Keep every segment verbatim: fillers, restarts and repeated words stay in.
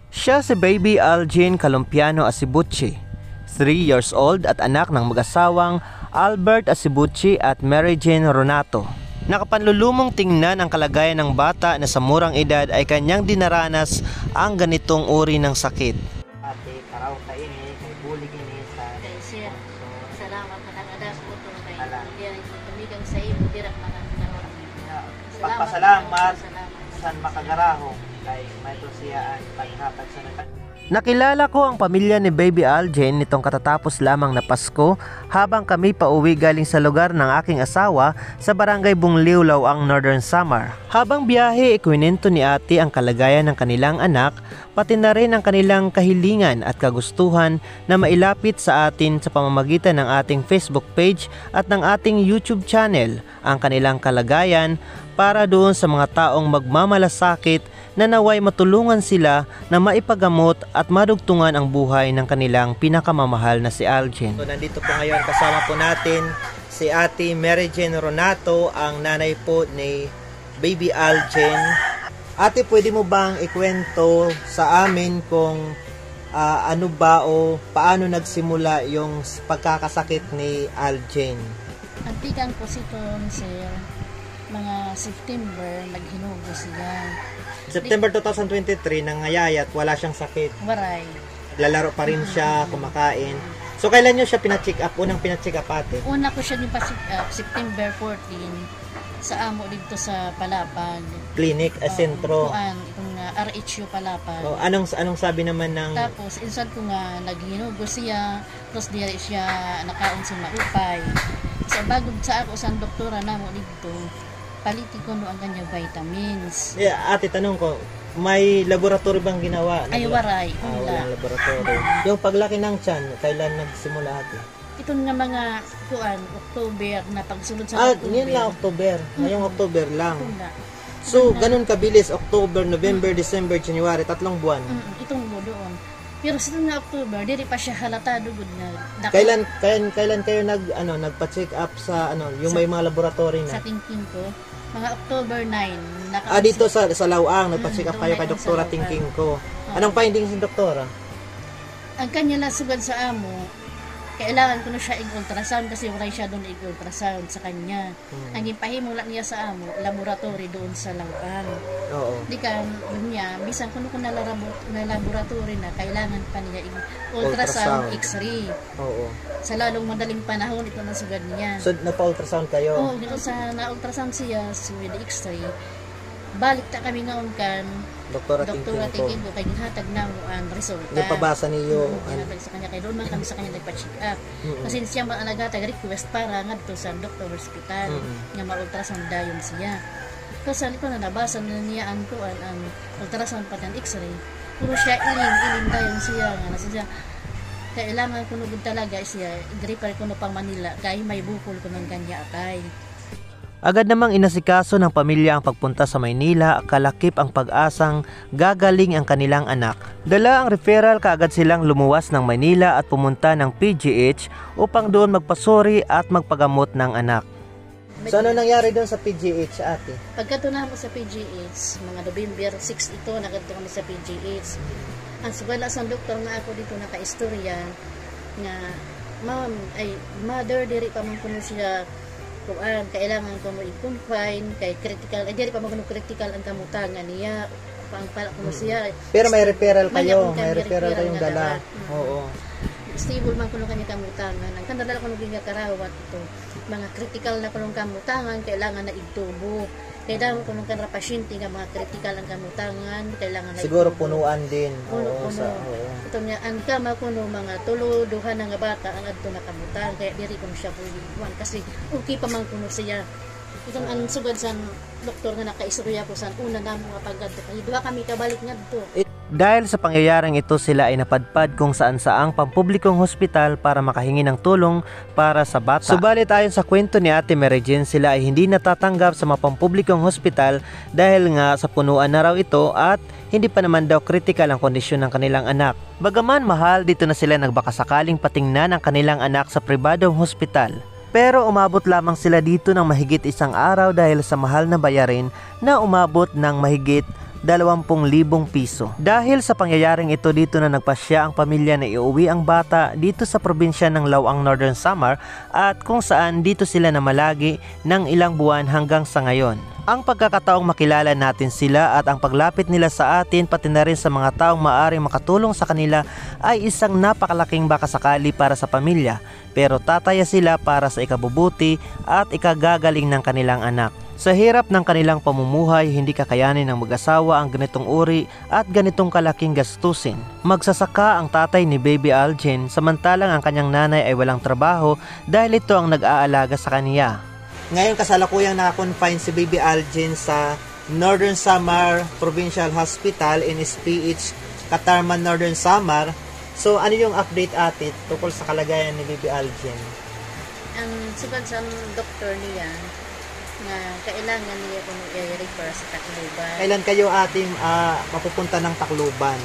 Siya si Baby Algene Calumpiano Asibuchi, three years old at anak ng mag-asawang Albert Asibuchi at Mary Jane Ronato. Nakapanlulumong tingnan ang kalagayan ng bata na sa murang edad ay kanyang dinaranas ang ganitong uri ng sakit. Ate, karaw ta ini, kay bulig ini sa Kay sir, sponsor. Salamat na kang adas ko to kay Ala. Diyan ito tumigang sa imo, dirak na kang karoon. Salamat, pagpasalamat salamat. San makagarahom kay may to siya ang paghatag sa nagpag- Nakilala ko ang pamilya ni Baby Algene nitong katatapos lamang na Pasko habang kami pauwi galing sa lugar ng aking asawa sa Barangay Bungliw, Laoang, Northern Samar. Habang biyahe, ikwinento ni Ate ang kalagayan ng kanilang anak, pati na rin ang kanilang kahilingan at kagustuhan na mailapit sa atin sa pamamagitan ng ating Facebook page at ng ating YouTube channel ang kanilang kalagayan para doon sa mga taong magmamalasakit na nawa'y matulungan sila na maipagamot at madugtungan ang buhay ng kanilang pinakamamahal na si Algene. So, nandito po ngayon, kasama po natin si Ate Mary Jane Ronato, ang nanay po ni Baby Algene. Ate, pwede mo bang ikwento sa amin kung, ah, ano ba o paano nagsimula yung s-, pagkakasakit ni Algene? Ang tikang ko siton, sir, mga September, naghinugo siya. September two thousand twenty-three, nangayayat, wala siyang sakit. Waray. Naglalaro pa rin siya, mm, kumakain. So, kailan niyo siya pina-check up? Unang pina-check up, ate? Una ko siya din pa-check up, September fourteen, sa amo dito sa Palapag. Clinic, ah, oo, sentro. Kuan, itong, ah, R H U Palapag. Oh, anong, anong sabi naman ng... Tapos, insan ko nga, naghinugo siya, tapos diri siya nakaon sa maupay. Sa bagod sa ako, sa doktora namo dito, paliti kuno ang kanyang vitamins. Yeah, ate, tanong ko, may laboratory bang ginawa? Ay, waray, ah, wala. Walang laboratory. Yung paglaki ng tiyan, kailan nagsimula, ate? Iton nga mga, kuan, October na pagsulod sa... Ah, October. Yun lang, October. Ngayong October lang. Ito nga. So, ganun kabilis, October, November, December, January, tatlong buwan. Mm, itong mo doon. Pero sa nga October, diri pa siya halatado gud nga dako. Kailan, kailan, kailan kayo nag-, ano, nagpa-check up sa, ano, yung may mga laboratory na? Sa Tingking ko, mga October nine, naka- Ah, dito sa, sa Laoang, nagpa-check up kayo kay Doktora Tingking ko. Oo. Anong findings ni Doktora? Ang kanya lang sugad sa amo, kailangan kuno siya ig-ultrasound kasi wala siya doon ig-ultrasound sa kanya. Hmm. Ang ginpahimo la niya sa amo, laboratory doon sa Laoang. Oo. Di kan, niya, bisan kuno kun nalabo-, na laboratory na, kailangan pa niya ig-, ultrasound, ultrasound, X-ray. Oo. Sa lalong madaling panahon, ito na sugad niya. So, nagpa-ultrasound kayo? Oo, gino-, sa na-ultrasound siya, so, with X-ray. Balik ta kami ngaon kan Doktora Tingking ko. Doktora Tingking ko, kay ginhatag namo an resulta. Ginpabasa niyo, mm, an- ginhatag sa kanya, kay doon man kami sa kanya nagpa-check up. Mm-mm. Kasi siya man an naghatag request para ngadto sa doktor hospital, mm-mm, nga ma-ultrasound dayon siya. Kasi ito na nabasa na niya an kuan, an ultrasound pati an X-ray. Puro siya iling, iling dayon siya, nga nasa siya. Kailangan kuno gud talaga siya, i-refer kuno pa Manila, kay may bukol kuno an kanya atay. Agad namang inasikaso ng pamilya ang pagpunta sa Maynila, kalakip ang pag-asang gagaling ang kanilang anak. Dala ang referral, kaagad silang lumuwas ng Maynila at pumunta ng P G H upang doon magpasuri at magpagamot ng anak. So, ano nangyari doon sa P G H, ate? Pagkadto namo sa P G H, mga November six ito, nakadto kami sa P G H. Ang sugad na sa doktor nga ako dito nakaistorya, nga, "Ma'am, ay, mother, diri pa man kuno siya, kuan, kailangan kuno i-confine, kay critical, ay, diri pa man kuno critical ang kamutangan niya, pang pala kuno siya." Pero may referral kayo, may referral kayong dala. Mm. Oo. Stable man kuno kami kamutangan. Ang kanila kuno gingakarawat ito, mga critical na kuno kamutangan, kailangan na igtubo. Kay damo kuno kan pasyente nga mga critical ang kamutangan, kailangan na siguro igtubo. Punuan din. Puno, oo, puno. Sa, oo. Ito nga, ang kama kuno mga tulo, duha na nga bata ang adto nakamutangan, kaya diri kuno siya pwede kuan kasi okay pa man kuno siya. Ito ang sugad sa doktor nga nakaistorya ko sa una namo nga pagkadto. Kay duha kami kabalik ngadto. Dahil sa pangyayaring ito, sila ay napadpad kung saan-saang pampublikong hospital para makahingi ng tulong para sa bata. Subalit ayon sa kwento ni Ate Mary Jane, sila ay hindi natatanggap sa mga pampublikong hospital dahil nga sa punuan na raw ito at hindi pa naman daw kritikal ang kondisyon ng kanilang anak. Bagaman mahal, dito na sila nagbakasakaling patingnan ang kanilang anak sa pribadong hospital. Pero umabot lamang sila dito ng mahigit isang araw dahil sa mahal na bayarin na umabot ng mahigit dalawampung libong piso. Dahil sa pangyayaring ito, dito na nagpasya ang pamilya na iuwi ang bata dito sa probinsya ng Laoang, Northern Samar, at kung saan dito sila namalagi ng ilang buwan hanggang sa ngayon. Ang pagkakataong makilala natin sila at ang paglapit nila sa atin, pati na rin sa mga taong maaring makatulong sa kanila, ay isang napakalaking baka sakali para sa pamilya. Pero tataya sila para sa ikabubuti at ikagagaling ng kanilang anak. Sa hirap ng kanilang pamumuhay, hindi kakayanin ng mag-asawa ang ganitong uri at ganitong kalaking gastusin. Magsasaka ang tatay ni Baby Algin, samantalang ang kanyang nanay ay walang trabaho dahil ito ang nag-aalaga sa kaniya. Ngayon, kasalukuyang naka-confine si Baby Algin sa Northern Samar Provincial Hospital, N S P H Catarman, Northern Samar. So, ano yung update, ate, tungkol sa kalagayan ni Baby Algin? Ang sugad sa doktor niya, nga kailangan niya kuno i-refer sa Tacloban. Kailan kayo, ate, ah, mapupunta ng Tacloban?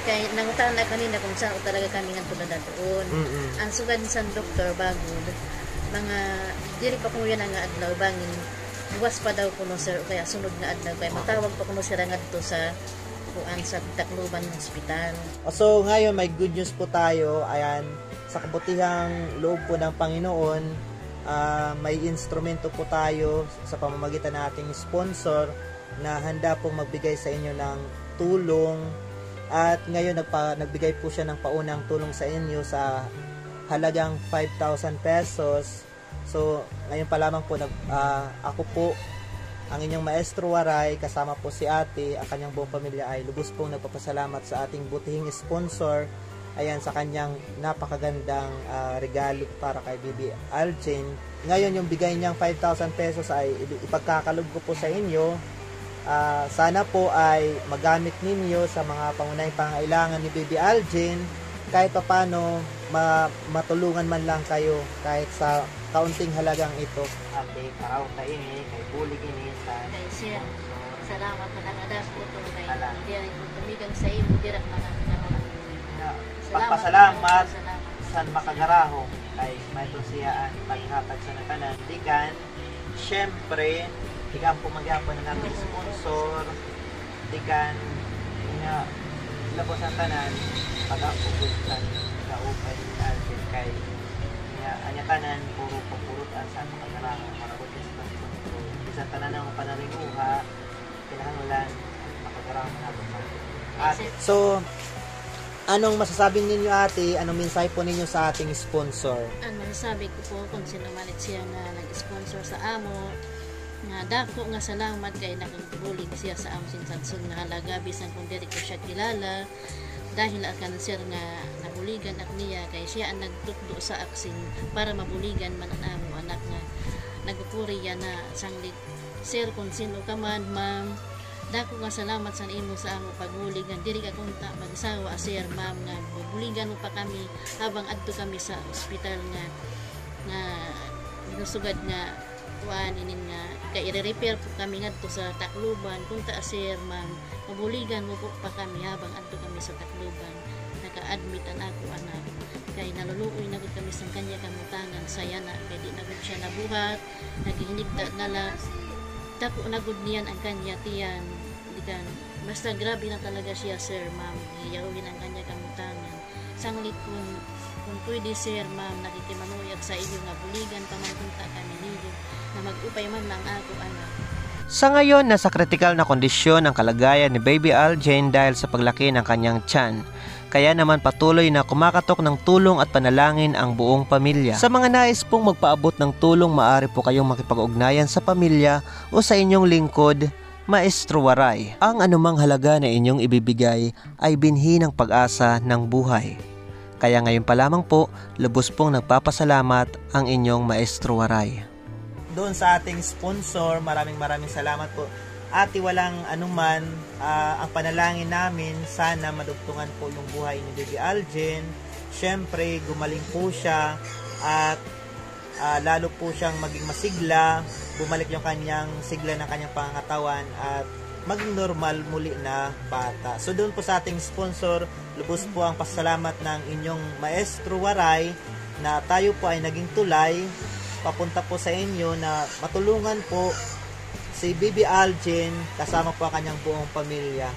Kay nangutana kanina kung saan talaga kami ngadto dadalhon. Mm-mm. Ang sugad sa doktor, bangod mga diri pa kuno yana nga adlaw, bangin buwas pa daw kuno, sir, o kaya sunod nga adlaw, kaya matawag pa kuno sila ngadto sa kuan, sa Tacloban Hospital. So, ngayon may good news po tayo. Ayan, sa kabutihang loob po ng Panginoon, ah, may instrumento po tayo sa pamamagitan ng ating sponsor na handa pong magbigay sa inyo ng tulong. At ngayon, nagpa-, nagbigay po siya ng paunang tulong sa inyo sa halagang five thousand pesos. So, ngayon pa lamang po, nag-, ah, ako po, ang inyong Maestro Waray, kasama po si ate, ang kanyang buong pamilya ay lubos pong nagpapasalamat sa ating butihing sponsor, ayan, sa kanyang napakagandang, ah, regalo para kay Baby Algin. Ngayon, yung bigay niyang five thousand pesos ay ibi-, ipagkakaloob ko po sa inyo. Ah, sana po ay magamit ninyo sa mga pangunahing pangailangan ni Baby Algin. Kahit papaano, ma-, matulungan man lang kayo kahit sa kaunting halagang ito. Ate, paraw ta ini, kay bulig ini sa sponsor. Kay sir, salamat na nga dako ito kay diri ko tumigang sa imo, diri man ang salamat. Salamat. Pagpasalamat sa Makagarahom kay may ito siya ang paghatag sa natanan. Di kan Siyempre, ig-ampo man gihapon an aton sponsor, di kan, nga, labaw sa tanan, pag-ampo gud kan kaupay ni Alvin kay, nga, an iya tanan, puro pagpurot-an sa Makagarahom, para gud sa sponsor. Bisan tanan an panaringuha, kinahanglan, Makagarahom naton sa aton. At, so, anong masasabi ninyo, ate? Anong mensahe po ninyo sa ating sponsor? An masasabi ko po, kon sin-o man it siya nga nag-sponsor sa amo, nga dako nga salamat kay nakabulig siya sa amo sin sadsod nga halaga, bisan kon diri ko siya kilala, dahil ak kan sir nga nabuligan ak niya, kay siya an nagtukdo sa ak sin para mabuligan man an amo anak nga nagkukurya na sanglit. Sir, kon sin-o ka man, ma'am, dako nga salamat san imo sa amo pagbulig nga diri ka kunta magsawa, sir, ma'am, nga bubuligan mo pa kami habang adto kami sa ospital nga, nga ginusugad nga kuan inin nga kay ire-refer po kami ngadto sa Tacloban. Kunta, sir, ma'am, mabuligan mo po pa kami habang adto kami sa Tacloban. Naka-admit an ako anak. Kay naluluoy na gud kami san kanya kamutangan sa yana kay di na gud siya nabuhat. Naghihinigda na la. Dako na gud niyan an kanya tiyan. Di kan, basta grabe na talaga siya, sir, ma'am. Giyawin an kanya kamutangan. Sanglit kon, kon pwede, sir, ma'am, nakikimanuoy ak sa iyo nga buligan pa man kunta kami niyo, nga mag-upay man la an ako anak. Sa ngayon, nasa kritikal na kondisyon ang kalagayan ni Baby Algin dahil sa paglaki ng kanyang tiyan. Kaya naman patuloy na kumakatok ng tulong at panalangin ang buong pamilya. Sa mga nais pong magpaabot ng tulong, maaari po kayong makipag-ugnayan sa pamilya o sa inyong lingkod, Maestro Waray. Ang anumang halaga na inyong ibibigay ay binhi ng pag-asa ng buhay. Kaya ngayon pa lamang po, lubos pong nagpapasalamat ang inyong Maestro Waray. Doon sa ating sponsor, maraming, maraming salamat po. Ate, walang anuman, ah, ang panalangin namin, sana madugtungan po yung buhay ni Baby Algin. Siyempre, gumaling po siya at, ah, lalo po siyang maging masigla, bumalik yung kanyang sigla ng kanyang pangangatawan at maging normal muli na bata. So, doon po sa ating sponsor, lubos po ang pasalamat ng inyong Maestro Waray na tayo po ay naging tulay papunta po sa inyo na matulungan po Si Bibi Algin, kasama po ang kanyang buong pamilya.